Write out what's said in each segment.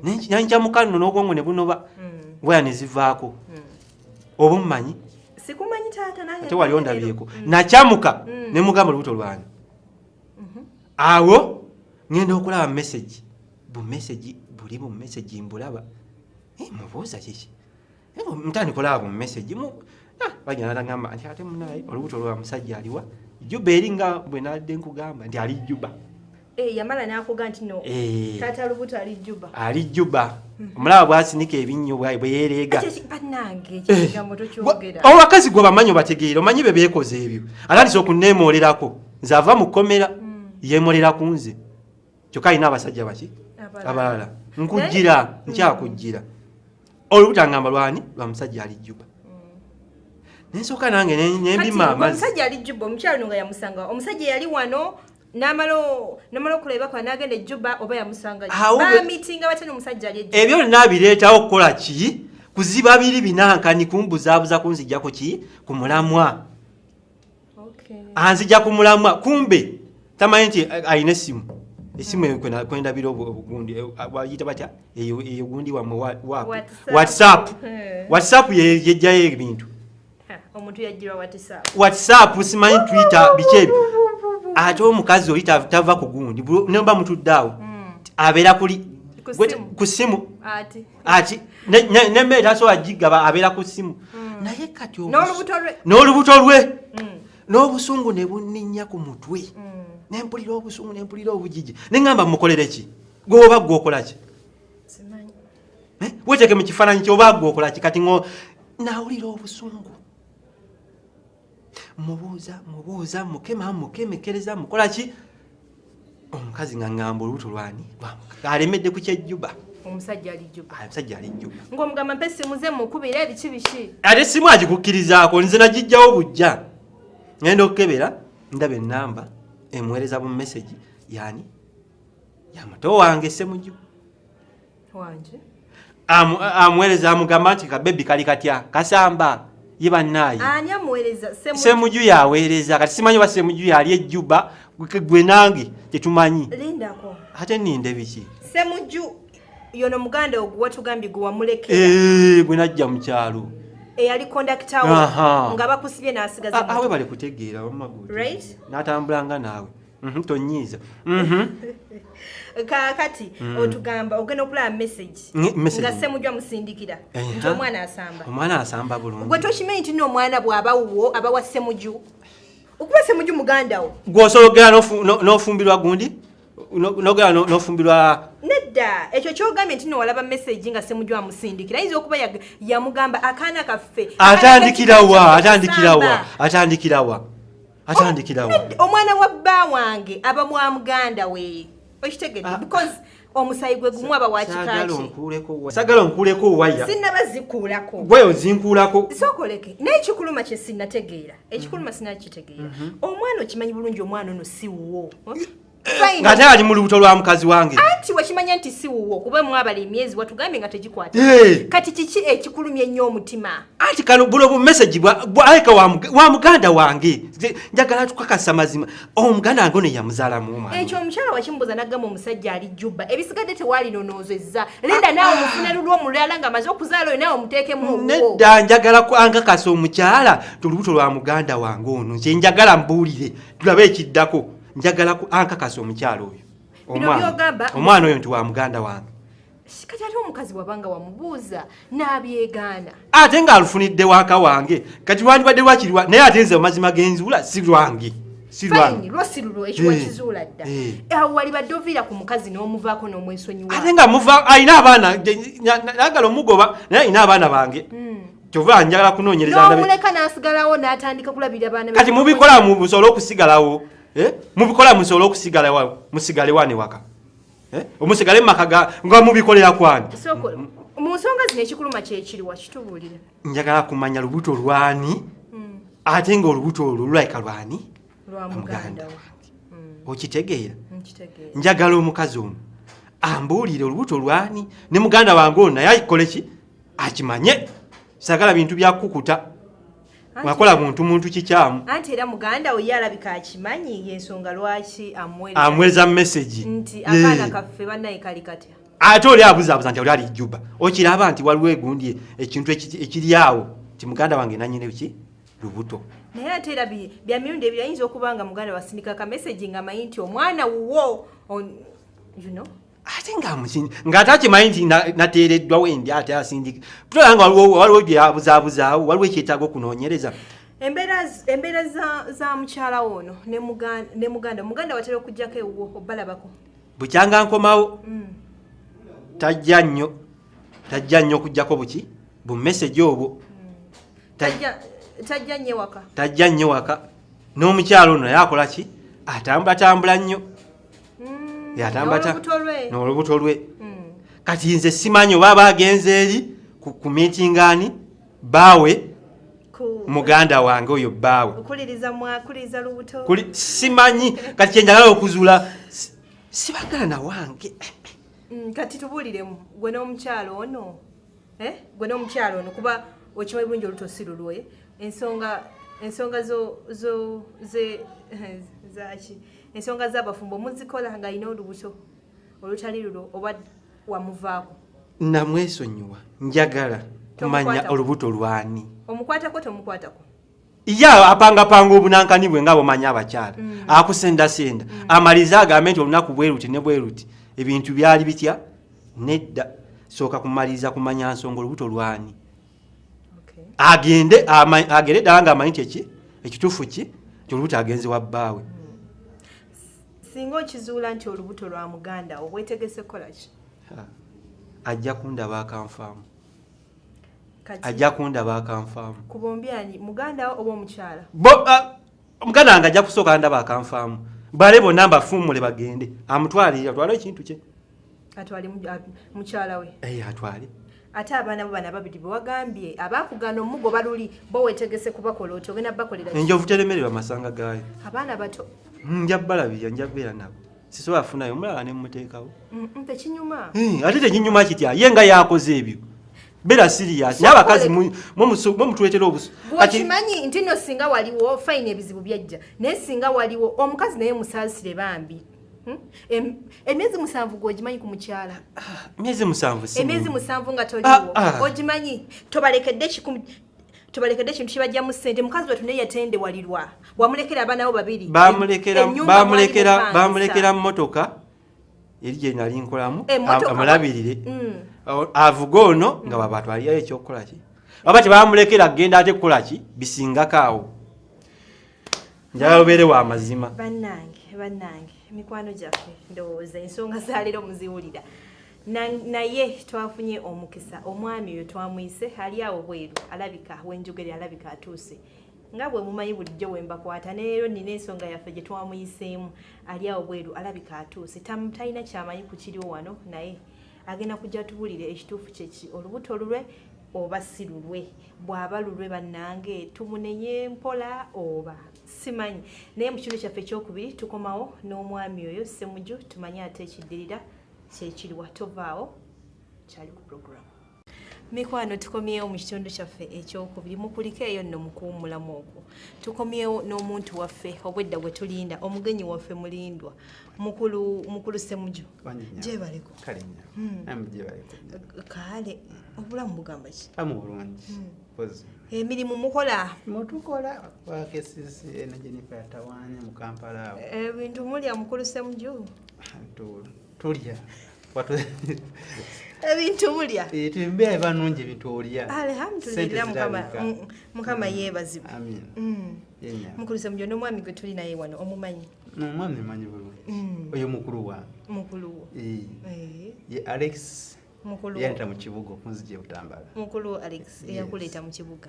Nenkyamuka nno n'obwongo ne bunoba, waya ne zivaako. Oba omumanyi? Sikumanyi, taata, nange. Ate wali ondabyeko. Nakyamuka ne mugamba, "Olubuto lwani?" Awo ngenda okulaba message, bu message buli, bu message mbulaba. Eh, mubuuza kiki? Eh, ntandika olaba bu message bagenda nagamba nti ate munaye olubuto lwa musajja aliwa Juba eri, nga bwe nadde nkugamba nti ali Juba. Eh, yamala n'akuga nti no Eh. taata, lubuto ali Juba. Ali Juba. Omulaba bwasinika ebinnyo bwe yeereega. Bannange, ekyo ekigambo tokyogera. Abakazi gwe bamanyi, obategeera, omanyi be beekoze ebyo. Atandise okuneemolerako nze, ava mu kkomera yeemolera ku nze, kyokka alina abasajja baki? Abalala. Abalala. Nkujjira, nkyakujjira. Olubuto angamba lwani? Lwa musajja ali Juba. Nensooka nange nembima Kati amazzi. omusajja ali Juba, omukyalo no nga yamusanga, omusajja yali wano n'amala okulaba kwa n'agenda e Juba, oba yamusanga Awo bamitinga batya n'omusajja ali e Juba? Ebyo byonna bireetawo kukola ki? Kuziba biri binankani, kumbuzaabuza, kunzijjako ki? Ku mulamwa. Anzija ku mulamwa, kumbe tamanyi nti alina essimu. Essimu eyo kwendabira obugundi, bayita batya eyo gundi wammwe WhatsApp. WhatsApp. Eh. WhatsApp yejjayo ebintu. Ha, omuntu yajjirwa WhatsApp. WhatsApp, simanyi Twitter, biki ebyo. Ate omukazi oli tava ku gundi. Nemba mutudde awo, abeera kuli Ku simu. Ku simu. Ati Ati nemmere tasobola gigaba, abeera ku simu. Naye kati N'olubuto lwe. N'olubuto lwe. N'obusungu ne bunninnya ku mutwe, nempulira obusungu, nempulira obugigi, neŋŋamba, "Mukolere ki?" Gwe oba gwe okola ki? Simanyi. Eh? Weteeke mu kifaananyi kyoba gwe okola ki? Kati ngo nawulira obusungu, mubuuza, mubuuza, mukema, mukemekereza, mukola ki? Omukazi nga ŋŋamba olubuto lwani? Alemedde ku kyejjuba. Omusajja ali Juba. Omusajja ali Juba. Ng'omugamba, "Mpa essimu ze mukubira ebiki biki." Ate simu agikukkirizaako, nze nagijjawo bujja. Ngenda okukebera, ndaba enamba emuweereza bu message yani ya muto wange Semuju. Wanje. Amuweereza, amugamba nti kabebi kali katya, kasamba ye bannaaye. Ani amuweereza? Semuju? Semuju yaweereza. Kati simanyi oba Semuju yali ejjuba, gwe nange tetumanyi. Lindako. Ate ninde biki? Semuju yono muganda ogwo watugambye gwe wamulekera? Eh, gwe najja mu kyalo. Eyali kondakita wo nga bakusibye n'asigaza Awe bale kutegeera wamma gwe. Right? N'atambulanga naawe. Tonyiiza. Kaakati otugamba ogenda okulaba message Message. nga Semuju amusindikira nti omwana asamba. Omwana asamba bulungi. Gwe tokimanyi nti n'omwana bw'aba wuwo aba wa Semuju, okuba Semuju muganda wo? Gwe osobola ogenda n'ofumbirwa gundi, nogenda n'ofumbirwa. Nedda, ekyo kyogambye nti nowalaba message nga Semuju amusindikira, ayinza okuba yamugamba akaana kaffe. Atandikira wa? Atandikira wa? Kasamba. Atandikira wa? Atandikira wa? Nedda, omwana wa bba wange aba mwa muganda we, okitegedde? Ah. Because omusayi gwe gumu, aba wa Saagala kikaaki. Saagala onkuuleko waya. Sinnaba zikuulako. Gwe ozinkuulako. Sookoleke, naye ekikuluma kye sinnategeera, ekikuluma sinnakitegeera. Omwana okimanyi bulungi omwana ono si wuwo. Fine. Ng'ate ali mu lubuto lwa mukazi wange. Anti wekimanya nti si wuwo, kuba mwabala emyezi watugambye nga tegikwata. Kati kiki ekikulumya ennyo omutima? Anti kano buno bu message bwaleka wa muganda wange. Njagala tukakasa mazima, omuganda wange ono yamuzaalamu omwana. Ekyo omukyala wakimubuuza n'agamba omusajja ali Juba. Ebisigadde tewalinonoozezza. Linda, naawe mufune lulwo omulala ng'amaze okuzaala oyo, naawe omuteekemu owuwo. Nedda, njagala ankakasa omukyala ti olubuto lwa muganda wange ono. Nze njagala mbuulire, tulabe ekiddako. Njagala ankakasa omukyala oyo. Bino by'ogamba- Omwana oyo nti wa muganda wange. Kati ate omukazi wabanga wamubuuza n'abyegaana? Ate ng'alufunidde waka wange, kati lwandibadde lwakiriwa? Naye ate nze amazima genzuula si lwange, si lwange. Fine, lwo si lulwo, ekyo wakizuula dda. Awo walibadde oviira ku mukazi n'omuvaako n'omwesonyiwa. Ate nga muva alina abaana, nagala omugoba, naye alina abaana bange, kyova njagala kunoonyereza N'omuleka n'asigalawo n'atandika kulabirira baana be. Kati mubikola musobole okusigalawo, eh? Mubikola musobole okusigalawo, musigale wani waka, eh? Omusigale mu maka nga mubikolera kwani? Sooka, mu nsonga zino ekikuluma kyekiriwa? Kitubuulire. Njagala kumanya lubuto lwani, ate nga olubuto olwo lulabika lwani? Lwa Lwa muganda muganda we. wange. Okitegeera? Nkitegeera. Njagala omukazi ono ambuulire olubuto lwani, ne muganda wange ono naye akikole ki? Akimanye. Sagala bintu byakukuta. Wakola buntu muntu kikyamu. Anti era muganda we ye alabika akimanyi, yensonga lwaki amuweereza Amuweereza message nti akaana kaffe bannaye kali katya. Ate oli abuzaabuza nti oli ali Juba. Okiraba nti waliwo egundi ekintu ekiri awo ti muganda wange nannyini ki lubuto. Naye ate era bya mirundi ebiri, ayinza okuba nga muganda wasindika ka message ng'amanyi nti omwana wuwo you know? Ate ng'ate akimanyi nti nateereddwa wendi, ate asindika tulaba nga waliwo byabuzaabuzaawo, waliwo ekyetaaga okunoonyereza. Embeera za mukyala ono ne muganda, muganda watera okuggyako ewuwo obalabako? Bukyanga nkomawo tajja nnyo, tajja nnyo okuggyako buki bu message obwo. Tajja nnyo waka. Tajja nnyo waka. N'omukyala ono naye akola ki? Atambulatambula nnyo. N'olubuto lwe. Kati nze simanyi oba bagenze eri ku meetingani baawe muganda wange oyo bbaawe. Kuliriza lubuto. Simanyi kati kye njagala okuzuula sibagala wange. Kati tubuuliremu gwe n'omukyalo ono. Gwe n'omukyalo ono kuba okimanyi bulungi olubuto si lulwe. Ensonga zo ze zaki? Ensonga z'abafumbo muzikola ng'alina olubuto olutali lulwo oba wamuvaako? Namwesonyiwa, njagala kumanya olubuto lwani. Omukwatako tomukwatako? Ye apangapanga obunankani bwe nga bw'omanyi abakyala. Akusendasenda. Amaliza agambe nti olunaku bwe luti ne bwe luti. Ebintu byali bitya? Nedda. Sooka kumaliriza kumanya nsonga olubuto lwani. Agende agende ddala ng'amanyi nti eki ekituufu ki nti olubuto agenze wa bbaawe. Singa okizuula nti olubuto lwa muganda wo, weetegese kukola ki? Ajja kundaba akanfaamu. Ajja kundaba akanfaamu. Ku bombi ani, muganda wo oba omukyala? Muganda wange ajja kusooka ndaba akanfaamu. Bale bonna mbafuumule bagende. Amutwalire, atwale ekintu kye. Atwale mukyala we. Atwale. Ate abaana bo bano ababiri be wagambye abaakugana omugoba luli, bo weetegese kubakola otya? Ogenda bakolera ki? Enjovu teremererwa masanga gaayo. Abaana bato. Nja balabirira, nja kubeera nabo. Sisobola kufunayo omulala ne mmuteekawo. Tekinyuma. Ate tekinyuma kitya? Ye nga yakoze ebyo. Beera serious. Naye abakazi mumutuleetera obusu. Bw'okimanyi nti nno singa waliwo fine ebizibu byajja. Naye singa waliwo omukazi naye musaasire bambi. Emyezi 7 gw'ogimanyi ku mukyala. Emyezi 7 si. Emyezi 7 nga toliwo. Ogimanyi tobalekedde kikumi. Tobalekedde ekintu kibajjamu ssente. Mukazi wattu naye yatendewalirwa. Wamulekera abaana bo babiri. Bamulekera mmotoka eri gye nali nkolamu amulabirire. Avuga ono nga babatwalirayo ekyokukola ki? Oba tebamulekera agenda ate kukola ki? Bisingako awo. Njagala obeere wa mazima. Bannange mikwano gyaffe ndowooza ensonga za leero muziwulira. Naye twafunye omukisa, omwami oyo twamuyise ali awo bweru, alabika wenjogere alabika atuuse. Nga bwe mumanyi bulijjo bwe mbakwata, ne leero nnina ensonga yaffe gye twamuyiseemu, ali awo bweru alabika atuuse. Talina kyamanyi ku kiriwo wano, naye agenda kujja tubuulire ekituufu kye ki, olubuto lulwe oba si lulwe. Bw'aba lulwe bannange tumunenye mpola oba simanyi. Naye mu kitundu kyaffe ekyokubiri tukomawo n'omwami oyo Ssemuju, tumanye ate ekiddirira kyekiriwa. Tovaawo, kyali ku program. Mikwano tukomyewo mu kitundu kyaffe ekyokubiri, mukulike eyo nno mukuwummulamu okwo. Tukomyewo n'omuntu waffe obwedda gwe tulinda, omugenyi waffe mulindwa, mukulu Ssemuju. Gyebaleko. Kale obulamu bugamba ki? Bulungi. Emirimu mukola? Mutukola kwa KCC eno Jennifer yatawaanya mu Kampala awo. Ebintu mulya mukulu Ssemuju? Tulya. Ebintu mulya? Embeera eba nnungi, ebintu olya. Alhamdulillah, Mukama yeebazibwe. Amiina. Mukulu Ssemuju, n'omwami gwe tuli naye wano omumanyi? Omwami mmanyi bulungi. Oyo mukulu wange. Mukulu wo. Ye Alex. Yaleeta mu kibuga okunzija e Butambala. Mukulu Alex eyakuleeta mu kibuga.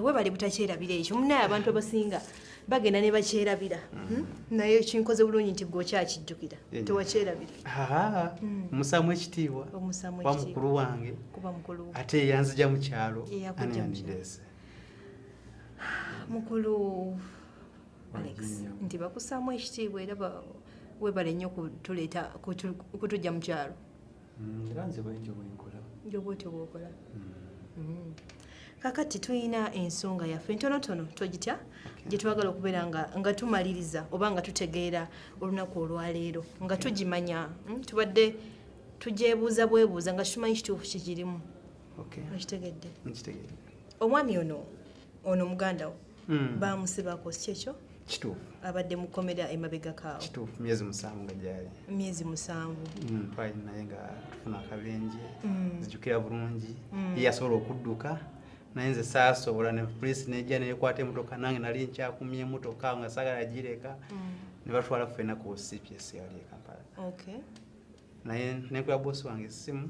Webale butakyerabira ekyo. Munnaye abantu abasinga bagenda ne bakyerabira. Naye kinkoze bulungi nti gwe okyakijjukira. Tewakyerabira. Omusaamu ekitiibwa. Wa mukulu wange. Kuba mukulu wo. Ate yanzija mu kyalo. Ani yandireese? Mukulu Alex, nti bakusaamu ekitiibwa era webale nnyo kutuleeta kutujja mu kyalo. Era nze bwentyo bwe nkola. Njo bw'otyo bw'okola. Kakati tulina ensonga yaffe ntonotono togitya gye twagala okubeera nga tumaliriza oba nga tutegeera olunaku olwaleero nga tugimanya. Tubadde Tujebuuza bwebuuza nga tumanyi kituufu kikirimu. Okitegedde? Nkitegedde. Omwami ono muganda wo bamusibako, si kyekyo? Kituufu. Abadde mukomera emabegako awo. Kituufu, myezi 7 nga gyali. Myezi 7. Twali naye nga tufuna akabenje, nzijukira bulungi. Ye yasobola okudduka, naye nze saasobola, ne poliisi nejja neekwata emmotoka, nange nali nkyakumya emmotoka nga saagala gireka. Ne batwala ffenna ku CPS yali e Kampala. Naye nenkubira boosi wange essimu,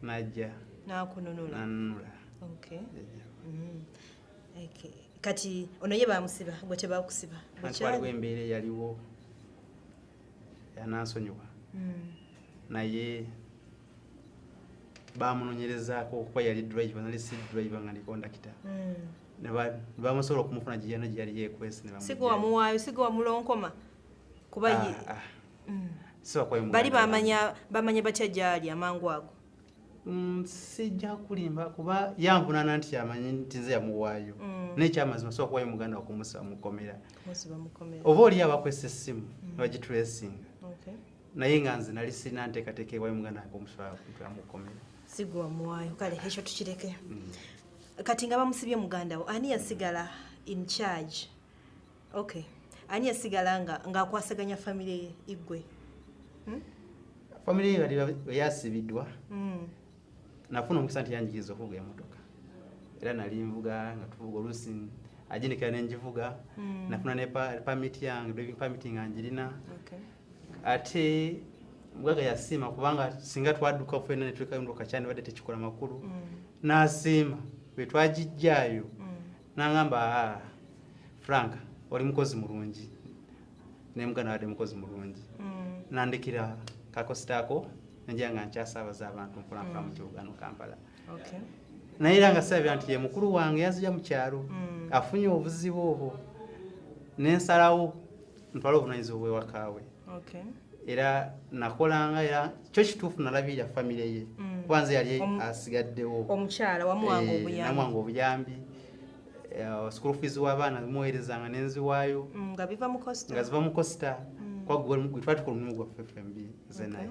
n'ajja. N'akununula. N'anunula. Kati ono ye bamusiba, gwe tebakusiba. Waliwo embeera eyaliwo yanansonyiwa. Naye bamunoonyerezaako okuba yali driver, nali si driver nga ndi conductor. Ne bamusobola okumufuna gye yali gye yali yeekwese ne bamugyayo. Si gwe wamuwaayo, si gwe wamulonkoma. Kuba ye Bali bamanya batya gy'ali amangu ago? Sijja kulimba kuba yanvunaana nti amanyi nti nze yamuwaayo. Naye ekyamazima sobola kuwaayo muganda wo kumusiba mukomera. Oba oli abakwesa essimu ne bagitresinga. Naye nga nze nali sirina nteekateeka ewaayo muganda wange okumusiba mukomera. Si gwe wamuwaayo, kale ekyo tukireke. Kati nga bamusibye muganda wo, ani yasigala in charge? Ani yasigala ng'akwasaganya famire ye Igwe? Famire ye yali yasibiddwa. Nafuna omukisa nti yanjigiriza okuvuga emmotoka. Era nali nvuga nga tuvuga oluusi aginikira ne ngivuga. Nafuna ne permit yange, driving permit nga ngirina. Ate mugagga yasiima kubanga singa twadduka ffenna ne tulekayo emmotoka kyandibadde tekikola makulu. N'asiima bwe twagijjaayo n'angamba, Frank oli mukozi mulungi, ne muganda wadde mukozi mulungi. Nandikira kakositaako nenjira nga nkyasaabaza abantu mpolampola mu kibuga no Kampala. Naye era nga sirabira nti ye mukulu wange yazija mu kyalo, afunye obuzibu obwo, ne nsalawo ntwale obuvunaanyizibwa bw'ewaka we. Era nakolanga, era kyo kituufu nalabirira famire ye. Kuba nze yali asigaddewo. Omukyala wamuwanga obuyambi. Namuwanga obuyambi. School fees w'abaana zimuweerezanga ne nziwaayo. Nga biva mu Costa. Nga ziva mu Costa. Kuba gwe twali tukola omulimu gwaffe ffembi nze naye.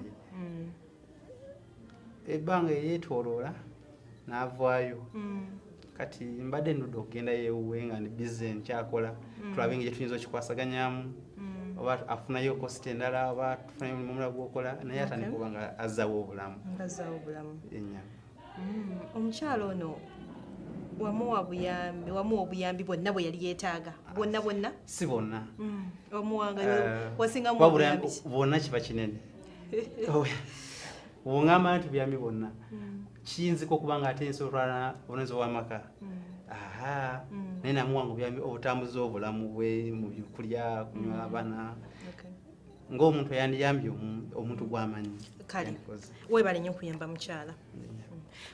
Ebbanga eryetooloola n'avaayo. Kati mbadde ndudde okugenda ewuwe nga ndi busy nkyakola. Tulabe engeri gye tuyinza okikwasaganyamu. Oba afunayo Costa endala, oba tufunayo omulimu omulala gw'okola, naye atandika okuba nga azzaawo obulamu. Nga azzaawo obulamu. Ennyama. Omukyala ono wamuwa obuyambi bwonna bwe yali yeetaaga? Bwonna bwonna? Si bwonna. Omuwanga wasingamu obuyambi ki? Bwonna kiba kinene. Bw'ongamba nti buyambi bwonna, kiyinzika okuba nga ate nsobola otwala obuvunaanyizibwa bw'amaka. Naye namuwanga obuyambi obutambuza obulamu bwe mu kulya, kunywa abaana. Ng'omuntu eyandiyambye omuntu gw'amanyi. Kale, weebale nnyo okuyamba mukyala.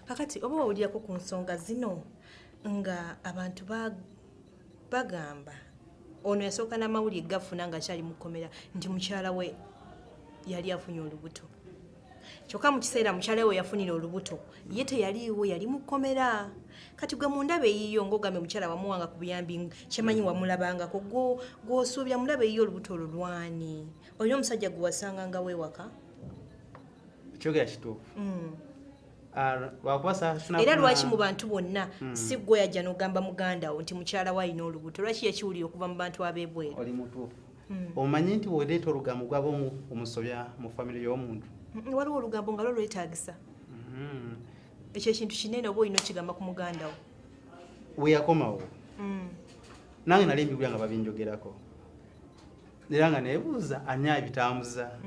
Kakati oba wawulirako ku nsonga zino nga abantu bagamba ono yasooka n'amawulire gafuna ng'akyali mu kkomera nti mukyala we yali afunye olubuto. Kyokka mu kiseera mukyala we yafunira olubuto ye teyaliiwo, yali mu kkomera. Kati gwe mu ndaba eyiyo ng'ogambye mukyala wamuwanga ku buyambi, kyemanyi wamulabangako, gw'osuubira mu ndaba eyiyo olubuto olwo lwani? Olina omusajja gwe wasanga nga weewaka? Kyogera kituufu. Era lwaki mu bantu bonna si gwe yajja n'ogamba muganda wo nti mukyala we alina olubuto? Lwaki yakiwulira okuva mu bantu ab'ebweru? Oli mutuufu. Omanyi nti bw'oleeta olugambo gwaba omusobya mu famire y'omuntu? Waliwo olugambo nga lwo lwetaagisa. Ekyo ekintu kinene oba olina okigamba ku muganda wo. We yakomawo. Nange nali mbiwulira nga babinjogerako. Era nga neebuuza ani abitambuza.